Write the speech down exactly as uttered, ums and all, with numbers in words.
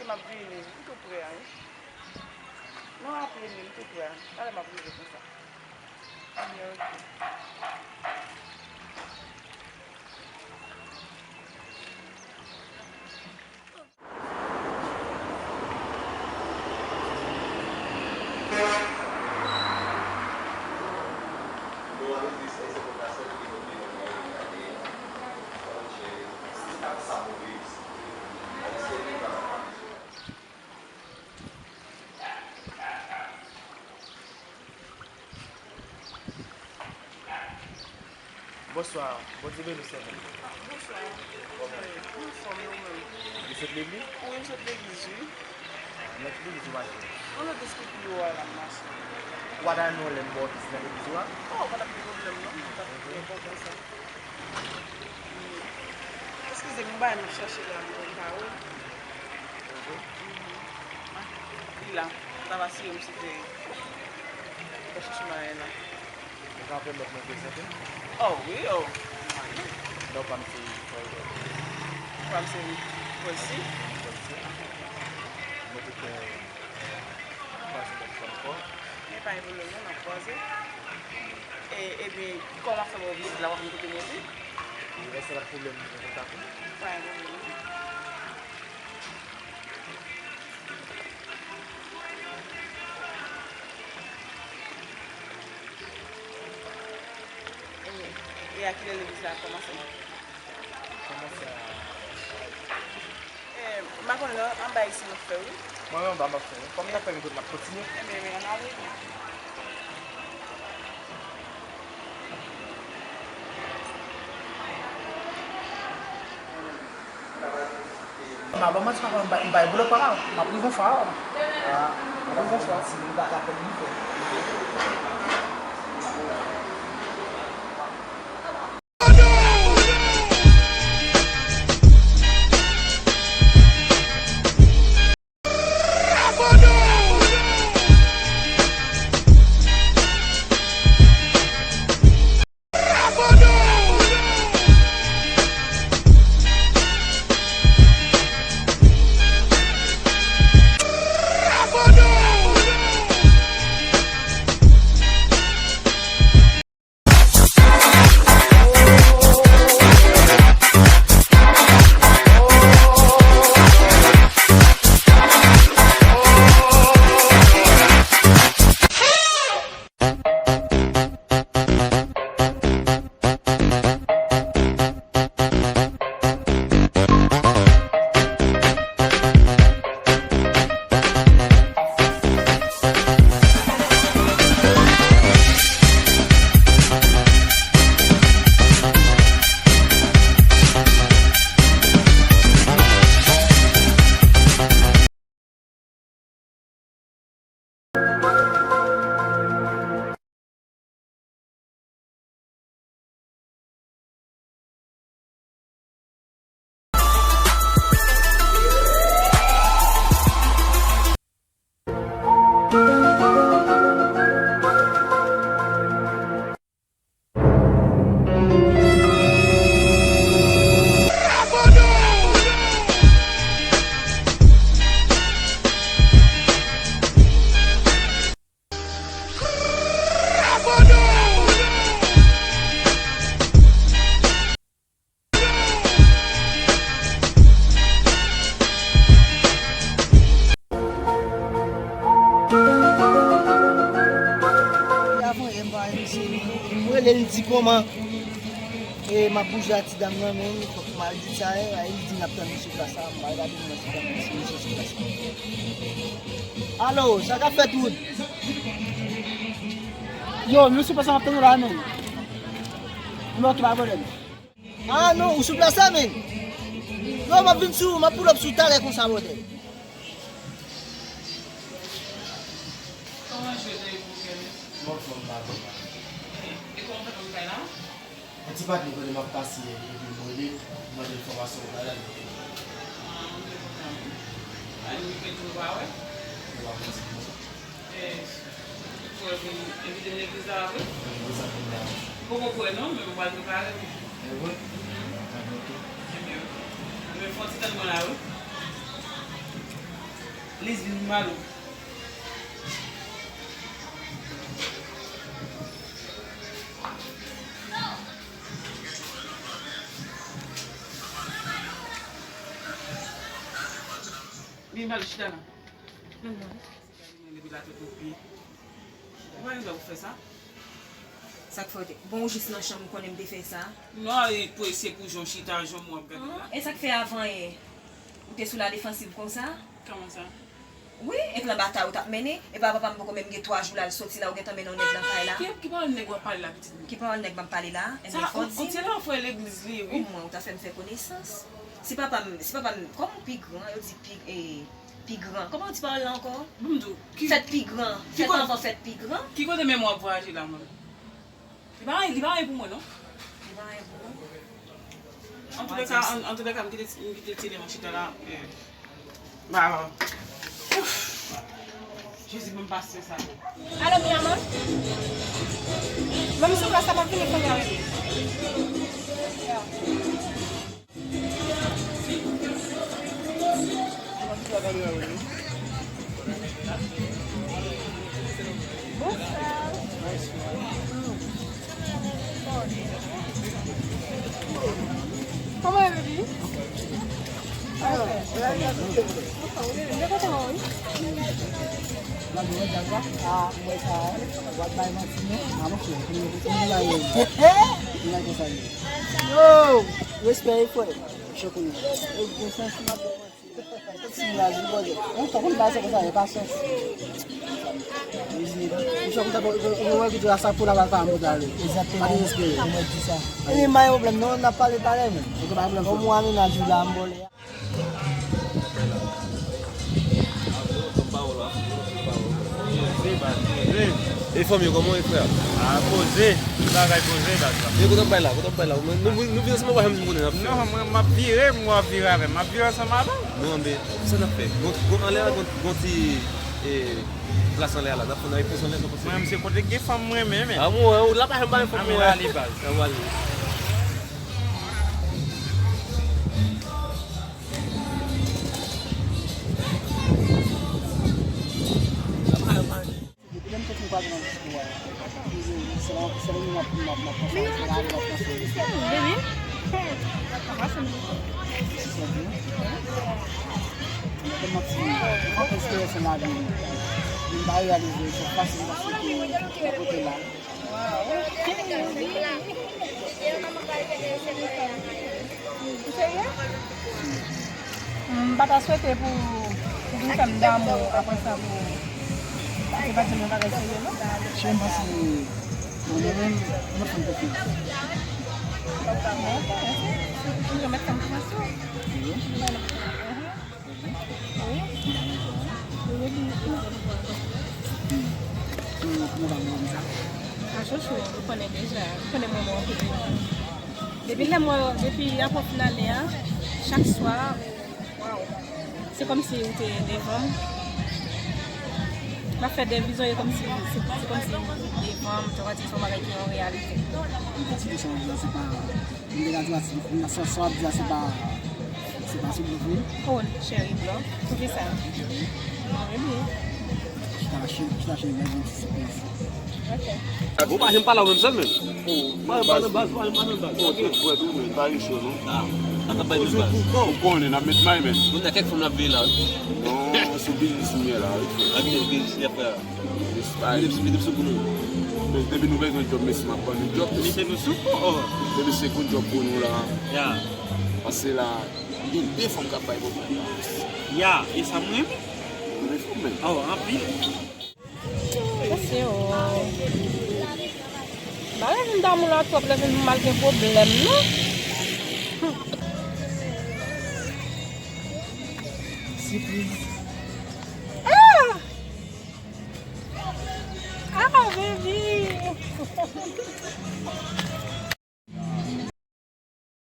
M ap vini, m tou pre a, wi. Non, apre li, m tou pre a. Talè m ap rive konsa. Ebyen, oke. Bonswa, Bondye beni w, sè mwen. Bonswa. Kòman w ye? Anfòm, e ou menm? Ou sot legliz? Wi, m sot legliz, wi. Nan ki legliz ou mache? Nan legliz ki pi wo a la m mache. Ou pa ta renmen yon lè m ba w vizit nan legliz ou a? Oh, pa t ap gen pwoblèm non, m t ap byen kontan sa. Eskize m, yon bagay m ap chache la, m pa wè. Li la, m t ap asire m si te, te chèche bagay la. Ou ka pèmèt mwen prezante m? Oh, wi, oh. Non, pa m se Paul. Pa m se Paul si. Paul si. Mwen te fè kwaze lòt fwa ankò. Men pa gen pwoblèm non, n ap kwaze. E, ebyen, kòman w ap fè ba w vizit la, w ap vin kote mwen tou? Wi, èske l ap pwoblèm mwen kontak ou? Pa gen pwoblèm non. E, e a kilè legliz la ap kòmanse? Kòmanse a... E, m pa konnen non, anba isi m ap fè wi. Mwen menm anba m ap fè wi. Kòm n ap fè m kote n ap kontinye. Ebyen, ebyen, ann ale. M a ban manti papa, m bay, m bay blo papa, m ap rive yon fwa. Ah, m ap rive yon fwa. Si m pa ka fè li fè. Avan yè m pa wè misye, m rele l di kòman, e, m ap bouje a ti dam nan, men fòk m al di sa, e, e, li di n ap tann li sou plas la, m al gade m nan si misye sou plas la. Alo, sa k ap fèt, Wood? Yo, m sou plas la, m ap tann ou la, men. M oke, pa pwoblèm. Ah non, ou sou plas la, men. Yo, m ap vin sou, m ap pull up sou talè konsa, brother. Kòman je te evoke, men? M anfòm, pa vre. E kòman fè konn kay la? Yon ti patnè kote m ap pase, epi m rele, m mande enfòmasyon pou bagay la, li te. Ah, m te kontan, wi. A, li te tou pa wè? Yo pa konn di non. E, ou kwè vin envite m legliz la vre? Wi, wi, sa vin la. Poko kwè non, men m pral prepare m. E vre? Mhm. Ebyen, oke. Ebyen, fè yon ti tann mwen la, wi. Lesbi, wi, malo. Vin, malo, chita la. Depi la tèt ou pi. Ou pa gen dwa pou fè sa. Sa k fè w te. Bon, ou jis nan chanm ou konnen m te fè sa. Non, e pou, se pou jan w chita, jan w ap gade la. E sa k fè avan yè ou te sou la defansiv konsa? Kòman sa? Wi, e plan batay ou t ap mennen, e pa papa m poko menm gen twa jou la l soti la, ou gentan mennen yon nèg nan kay la. Ki, ki pawòl nèg w ap pale la, pitit mwen? Ki pawòl nèg m ap pale la? Enben, fò w di m. Yon ti lafwa legliz li ye, wi. Omwen, ou ta fè m fè konesans. Si papa m, si papa m, kòm ou pi gran, yo di pi, e, pi gran. Kòman w di pawòl la ankò? Ban m di w, ki, fèt pi gran. Fèt anvan fèt pi gran. Ki kote menm w ap vwayaje la, mwen? Li pa anyen, li pa anyen pou mwen, non. Li pa anyen pou mwen. Antouleka, an, antouleka, m kite, m kite ti Leon chita la. Ba, ouf. Jezi, ban m pasyans avè w. Alo, mi amor. Ban m sou plas la, m ap vini kounye a, wi. Kòman e, baby? Yo, respè, frè. Chokounen. Ou konn bagay sa konsa, e pa sans. Ou wè videyo a, sa pou la pral pa mou dale. Egzakteman. Pa dezespere. Ou mèt di sa. E pa gen pwoblèm non, n ap pale talè menm. Ok, pa gen pwoblèm. Bon, mwen amenaj ou la, m bòlè a. E fanmi yo, kòman w ye, frè? A, poze. Bagay poze, baz la. E kote w bay la, kote w bay la? Nou, nou, nou vin ansanm, w pa janm di m kote n ap fè. Non, mwen, m ap vire, m ap vire avè m. M ap vire ansanm avè w. Non, men, sa n ap fè? Gon, gon anlè a, gon, gon ti, e, plas anlè a la. N ap fè, n ap poze anlè, n ap poze. Mwen, m se kote gen fanm mwen renmen, men. A, mwen, ou la pa janm bay fanm mwen. A, men ale, baz. A, mwen ale. Depi lè m soti m kwaze nan diskou a. Se la, se la m ap, m ap, m ap panse, se la m ap panse. Baby. Sa di? Mwen tèlman ti, mwen pa espere se lavi m. M pa reyalize, se fasil m pa soti nan kote la. Ou serye? M pa ta swete pou, pou vin fè m damou apre sa pou, se pa di m yon bagay serye non. Cheri, m panse, bon, mwen menm, mwen fè m konfyans. Ok, mèsi. Ou mèt fè m konfyans tou. Wi. Wi. Wi, wi. A chouchou, ou konnen deja, ou konnen mwen mwen okipe. Depi lè mwen, depi apre finale a, chak swa, waw. Se kòmsi ou te devan m. M ap fè de vizyon, e kòmsi, se, se kòmsi ou devan m, sa vle di se yon bagay ki yon reyalite. Ti de sa w di la, se pa M te ka di w ati, sa, sa w ap di a, se pa, se pa sou bluff, wi. Oh, cheri, bluff? Poukisa? Wi. Chita, chita, chita, chita, gen yon ti sipriz. Ok. Ou pa janm pale avè m sèl menm. Ou pa janm pale baz, ou pa janm pale baz. Ou te bwè tou, men pa gen cho, non. Ah, sa ka bay baz. Ou konnen, n ap met may, men. Kounye a kèk fanm n ap veye la, wi. Non, sou biznis m ye la, wi. A, gen biznis li ap fè la. Mete sou, mete sou pou nou. Depi nou bezwen djòb, mesye, m ap ban nou djòb. Mete nou sou kou, oh. Depi se kou djòb pou nou la. Ya. Paske la, gen de fanm k ap bay pwoblèm la. Ya, e sa m renmen. Ou renmen fanm, men. Oh, anpil. Mesye, oh. M pa renmen damou la twòp, lè vin mal gen pwoblèm, non. Sipriz.